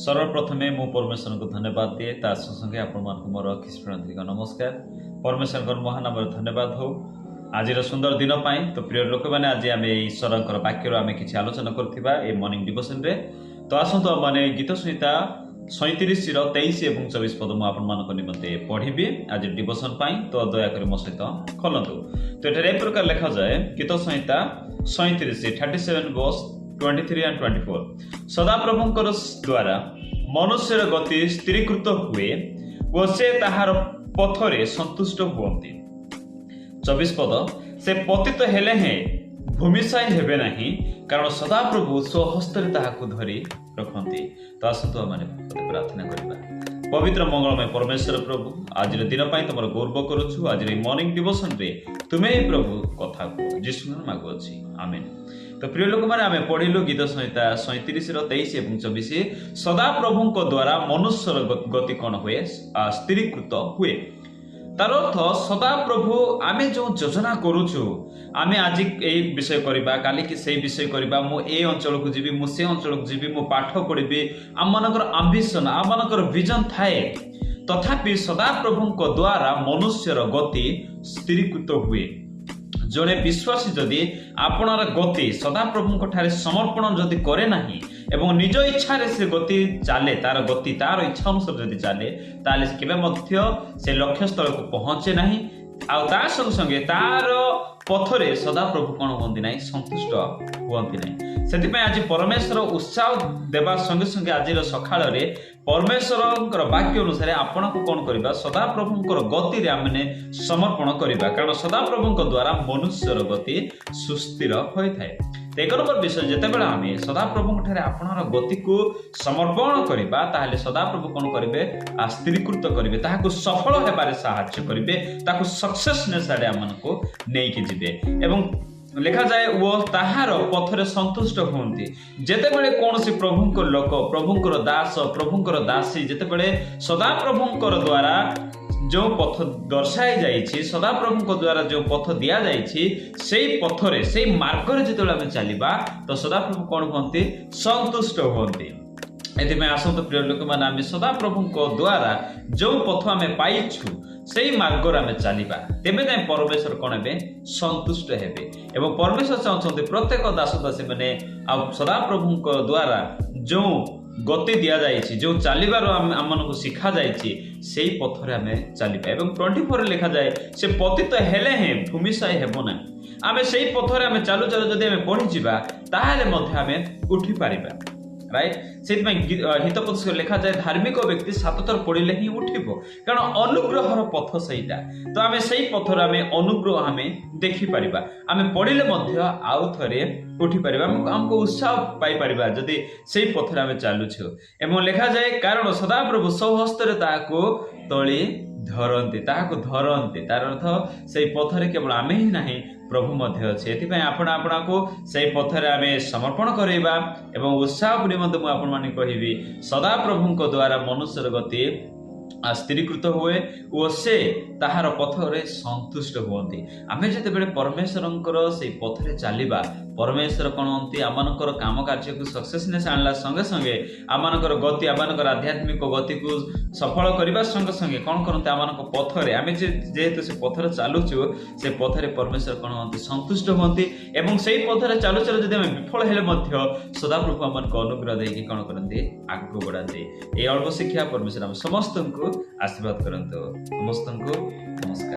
ସର୍ବପ୍ରଥମେ ମୁଁ ପରମେଶ୍ୱରଙ୍କୁ ଧନ୍ୟବାଦ ଦିଏ। ତା ସଙ୍ଗେ ସଙ୍ଗେ ଆପଣମାନଙ୍କୁ ମୋର ଖ୍ରୀଷ୍ଟପ୍ରାନ୍ତିକ ନମସ୍କାର। ପରମେଶ୍ୱରଙ୍କର ମହାନାମରେ ଧନ୍ୟବାଦ ହଉ ଆଜିର ସୁନ୍ଦର ଦିନ ପାଇଁ। ତ ପ୍ରିୟ ଲୋକମାନେ, ଆଜି ଆମେ ଈଶ୍ୱରଙ୍କର ବାକ୍ୟରୁ ଆମେ କିଛି ଆଲୋଚନା କରୁଥିବା ଏ ମର୍ଣ୍ଣିଂ ଡିଭୋସନରେ। ତ ଆସନ୍ତୁ ମାନେ ଗୀତ ସଂହିତା 37ର 23 ଏବଂ 24 ପଦ ମୁଁ ଆପଣମାନଙ୍କ ନିମନ୍ତେ ପଢ଼ିବି ଆଜି ଡିଭୋସନ ପାଇଁ। ତ ଦୟାକରି ମୋ ସହିତ ଖୋଲନ୍ତୁ। ତ ଏଠାରେ ଏ ପ୍ରକାର ଲେଖାଯାଏ, ଗୀତ ସଂହିତା 37, 37 verse 23 and 24। ସଦାପ୍ରଭୁଙ୍କର ଦ୍ୱାରା ମନୁଷ୍ୟର ଗତି ସ୍ଥିରୀକୃତ ହୁଏ ଓ ସେ ତାହାର ପଥରେ ସନ୍ତୁଷ୍ଟ ହୁଅନ୍ତି। 24 ପଦ, ସେ ପତିତ ହେଲେ ହେଁ ଭୂମିଶାୟୀ ହେବେ ନାହିଁ, କାରଣ ସଦାପ୍ରଭୁ ସ୍ୱହସ୍ତରେ ତାହାକୁ ଧରି ରଖନ୍ତି। ତ ଆସନ୍ତୁ ଆମେ ପ୍ରାର୍ଥନା କରିବା। ପବିତ୍ର ମଙ୍ଗଳମୟ ପରମେଶ୍ୱର ପ୍ରଭୁ, ଆଜିର ଦିନ ପାଇଁ ତୁମର ଗୌରବ କରୁଛୁ। ଆଜିର ଏଇ ମର୍ଣ୍ଣିଂ ଡିଭୋସନରେ ତୁମେ ହିଁ ପ୍ରଭୁ କଥା କୁହ। ଯୀଶୁଙ୍କ ମାଗୁଅଛି, ଆମେନ୍। ତ ପ୍ରିୟ ଲୋକମାନେ, ଆମେ ପଢିଲୁ ଗୀତ ସଂହିତା 37ର 23 ଏବଂ 24। ସଦାପ୍ରଭୁଙ୍କ ଦ୍ୱାରା ମନୁଷ୍ୟର ଗତି କଣ ହୁଏ? ସ୍ଥିରୀକୃତ ହୁଏ। ତାର ଅର୍ଥ ସଦାପ୍ରଭୁ ଆମେ ଯେଉଁ ଯୋଜନା କରୁଛୁ, ଆମେ ଆଜି ଏଇ ବିଷୟ କରିବା, କାଲିକି ସେଇ ବିଷୟ କରିବା, ମୁଁ ଏ ଅଞ୍ଚଳକୁ ଯିବି, ମୁଁ ସେ ଅଞ୍ଚଳକୁ ଯିବି, ମୁଁ ପାଠ ପଢ଼ିବି, ଆମମାନଙ୍କର ଆମ୍ବିସନ, ଆମମାନଙ୍କର ଭିଜନ ଥାଏ। ତଥାପି ସଦାପ୍ରଭୁଙ୍କ ଦ୍ୱାରା ମନୁଷ୍ୟର ଗତି ସ୍ଥିରୀକୃତ ହୁଏ। ଜଣେ ବିଶ୍ୱାସୀ ଯଦି ଆପଣାର ଗତି ସଦାପ୍ରଭୁଙ୍କ ଠାରେ ସମର୍ପଣ ଯଦି କରେ ନାହିଁ ଏବଂ ନିଜ ଇଚ୍ଛାରେ ସେ ଗତି ଚାଲେ, ତାର ଗତି ତାର ଇଚ୍ଛା ଅନୁସାରେ ଯଦି ଚାଲେ, ତାହେଲେ ସେ କେବେ ମଧ୍ୟ ସେ ଲକ୍ଷ୍ୟସ୍ଥଳକୁ ପହଞ୍ଚେ ନାହିଁ। ଆଉ ତା ସଙ୍ଗେ ସଙ୍ଗେ ତାର ପଥରେ ସଦାପ୍ରଭୁ କଣ ହୁଅନ୍ତି ନାହିଁ? ସନ୍ତୁଷ୍ଟ ହୁଅନ୍ତି ନାହିଁ। ସେଥିପାଇଁ ଆଜି ପରମେଶ୍ୱର ଉତ୍ସାହ ଦେବା ସଙ୍ଗେ ସଙ୍ଗେ ଆଜିର ସକାଳରେ ପରମେଶ୍ୱରଙ୍କର ବାକ୍ୟ ଅନୁସାରେ ଆପଣଙ୍କୁ କଣ କରିବା? ସଦାପ୍ରଭୁଙ୍କର ଗତିରେ ଆମେ ସମର୍ପଣ କରିବା, କାରଣ ସଦାପ୍ରଭୁଙ୍କ ଦ୍ୱାରା ମନୁଷ୍ୟର ଗତି ସୁସ୍ଥିର ହୋଇଥାଏ। ତ ଏକ ନମ୍ବର ବିଷୟ, ଯେତେବେଳେ ଆମେ ସଦାପ୍ରଭୁଙ୍କ ଠାରେ ଆପଣର ଗତିକୁ ସମର୍ପଣ କରିବା, ତାହେଲେ ସଦାପ୍ରଭୁ କଣ କରିବେ? ସ୍ଥିରୀକୃତ କରିବେ, ତାହାକୁ ସଫଳ ହେବାରେ ସାହାଯ୍ୟ କରିବେ, ତାକୁ ସକ୍ସେସନେସ୍ ଆଡ଼େ ଆମମାନଙ୍କୁ ନେଇକି ଯିବେ। ଏବଂ ଲେଖାଯାଏ, ଓ ତାହାର ପଥରେ ସନ୍ତୁଷ୍ଟ ହୁଅନ୍ତି। ଯେତେବେଳେ କୌଣସି ପ୍ରଭୁଙ୍କ ଲୋକ, ପ୍ରଭୁଙ୍କର ଦାସ, ପ୍ରଭୁଙ୍କର ଦାସୀ ଯେତେବେଳେ ସଦାପ୍ରଭୁଙ୍କର ଦ୍ୱାରା ଯେଉଁ ପଥ ଦର୍ଶାଇ ଯାଇଛି, ସଦାପ୍ରଭୁଙ୍କ ଦ୍ୱାରା ଯେଉଁ ପଥ ଦିଆଯାଇଛି, ସେଇ ପଥରେ, ସେଇ ମାର୍ଗରେ ଯେତେବେଳେ ଆମେ ଚାଲିବା, ତ ସଦାପ୍ରଭୁ କଣ ହୁଅନ୍ତି? ସନ୍ତୁଷ୍ଟ ହୁଅନ୍ତି। ଏଥିପାଇଁ ଆସନ୍ତୁ ପ୍ରିୟ ଲୋକମାନେ, ଆମେ ସଦାପ୍ରଭୁଙ୍କ ଦ୍ୱାରା ଯେଉଁ ପଥ ଆମେ ପାଇଛୁ, ସେଇ ମାର୍ଗରେ ଆମେ ଚାଲିବା। ତେବେ ଯାଇ ପରମେଶ୍ୱର କଣ ହେବେ? ସନ୍ତୁଷ୍ଟ ହେବେ। ଏବଂ ପରମେଶ୍ୱର ଚାହୁଁଛନ୍ତି ପ୍ରତ୍ୟେକ ଦାସ ଦାସୀ ମାନେ ଆଉ ସଦାପ୍ରଭୁଙ୍କ ଦ୍ୱାରା ଯେଉଁ ଗତି ଦିଆଯାଇଛି, ଯେଉଁ ଚାଲିବାର ଆମମାନଙ୍କୁ ଶିଖାଯାଇଛି, ସେଇ ପଥରେ ଆମେ ଚାଲିବା। ଏବଂ 24ରେ ଲେଖାଯାଏ, ସେ ପତିତ ହେଲେ ହେଁ ଭୂମିଶାୟୀ ହେବ ନାହିଁ। ଆମେ ସେଇ ପଥରେ ଆମେ ଚାଲୁ ଚାଲୁ ଯଦି ଆମେ ପଡ଼ିଯିବା, ତାହେଲେ ମଧ୍ୟ ଆମେ ଉଠି ପାରିବା, ରାଇଟ୍? ସେଥିପାଇଁ ହିତୋପଦେଶରେ ଲେଖାଯାଏ, ଧାର୍ମିକ ବ୍ୟକ୍ତି ସାତଥର ପଡ଼ିଲେ ହିଁ ଉଠିବ, କାରଣ ଅନୁଗ୍ରହର ପଥ ସେଇଟା। ତ ଆମେ ସେଇ ପଥରେ ଆମେ ଅନୁଗ୍ରହ ଆମେ ଦେଖିପାରିବା। ଆମେ ପଡ଼ିଲେ ମଧ୍ୟ ଆଉ ଥରେ ଉଠିପାରିବା, ଆମକୁ ଉତ୍ସାହ ପାଇପାରିବା ଯଦି ସେଇ ପଥରେ ଆମେ ଚାଲୁଛୁ। ଏବଂ ଲେଖାଯାଏ, କାରଣ ସଦାପ୍ରଭୁ ସ୍ୱହସ୍ତରେ ତାହାକୁ ତୋଳି ଧରନ୍ତି, ତାହାକୁ ଧରନ୍ତି। ତାର ଅର୍ଥ ସେଇ ପଥରେ କେବଳ ଆମେ ହିଁ ନାହିଁ, ପ୍ରଭୁ ମଧ୍ୟ ଅଛି। ଏଥିପାଇଁ ଆପଣ ଆପଣଙ୍କୁ ସେଇ ପଥରେ ଆମେ ସମର୍ପଣ କରାଇବା। ଏବଂ ଉତ୍ସାହ ନିମନ୍ତେ ମୁଁ ଆପଣମାନଙ୍କୁ କହିବି, ସଦାପ୍ରଭୁଙ୍କ ଦ୍ୱାରା ମନୁଷ୍ୟର ଗତି ସ୍ଥିରୀକୃତ ହୁଏ ଓ ସେ ତାହାର ପଥରେ ସନ୍ତୁଷ୍ଟ ହୁଅନ୍ତି। ଆମେ ଯେତେବେଳେ ପରମେଶ୍ୱରଙ୍କର ସେଇ ପଥରେ ଚାଲିବା, ପରମେଶ୍ୱର କଣ ହୁଅନ୍ତି? ଆମମାନଙ୍କର କାମ କାର୍ଯ୍ୟକୁ ସକ୍ସେସନେସ୍ ଆଣିଲା ସଙ୍ଗେ ସଙ୍ଗେ, ଆମମାନଙ୍କର ଗତି, ଆମମାନଙ୍କର ଆଧ୍ୟାତ୍ମିକ ଗତିକୁ ସଫଳ କରିବା ସଙ୍ଗେ ସଙ୍ଗେ କଣ କରନ୍ତି? ଆମମାନଙ୍କ ପଥରେ ଆମେ ଯେହେତୁ ସେ ପଥରେ ଚାଲୁଛୁ, ସେ ପଥରେ ପରମେଶ୍ୱର କଣ ହୁଅନ୍ତି? ସନ୍ତୁଷ୍ଟ ହୁଅନ୍ତି। ଏବଂ ସେଇ ପଥରେ ଚାଲୁ ଚାଲୁ ଯଦି ଆମେ ବିଫଳ ହେଲେ ମଧ୍ୟ ସଦାପ୍ରଭୁ ଆମମାନଙ୍କୁ ଅନୁଗ୍ରହ ଦେଇକି କଣ କରନ୍ତି? ଆଗକୁ ବଢ଼ାନ୍ତି। ଏଇ ଅଳ୍ପ ଶିକ୍ଷା ପରମେଶ୍ୱର ଆମ ସମସ୍ତଙ୍କୁ ଆଶୀର୍ବାଦ କରନ୍ତୁ। ସମସ୍ତଙ୍କୁ ନମସ୍କାର।